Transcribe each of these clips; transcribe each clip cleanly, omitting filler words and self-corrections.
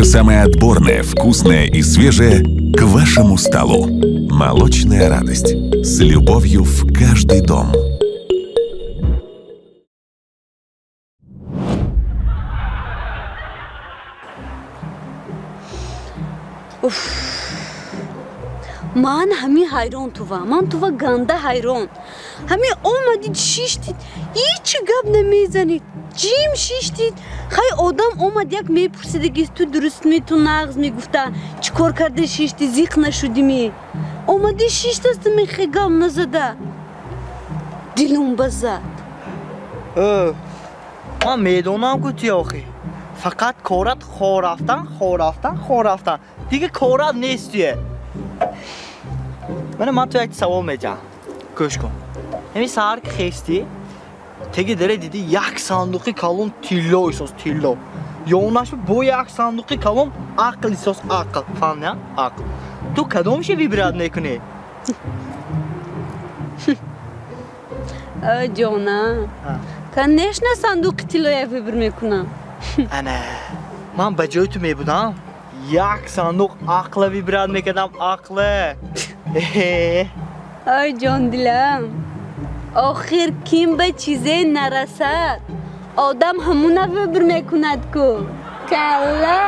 самое отборное, вкусное и свежее к вашему столу. Молочная радость. С любовью в каждый дом. Ман ҳамин ҳайрон тува, ман тува ганда ҳайрон. Ҳамин омадид, шиштид, ҳичи гап намезанид, ҷим шиштид. Хай, одам омад, як мепурсидаги: ту дурустми, ту нағз мегуфта, чӣ кор карда шишти, зиқ нашудими? Омади, шиштасту, мехе гап назада, дилум ба зад. Ман медонам ку, ти охи фақат корат хор рафтан, хор рафтан, хор рафтан, дига корат нестие. Мана, ман ту як савол медиҳам, гӯш кун. Ҳамин саҳар ки хестӣ, теги дере диди, як сандуқи калон тилло исос, тилло ёнаш бо як сандуқи калон ақл исос, ақл, фаҳмида, ақл. Ту кадомше выбрать мекунӣ? Ҷона, конечно, сандуқи тиллоя выбор мекунам. Ана, ман ба ҷои ту мебудам, як сандуқ ақла выбрать мекардам, ақла. Ой, ҷондилам, охир ким ба чизе нарасад, одам ҳамуна выбор мекунад ку. Калла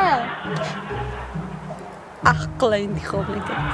ақла интихоб мекард.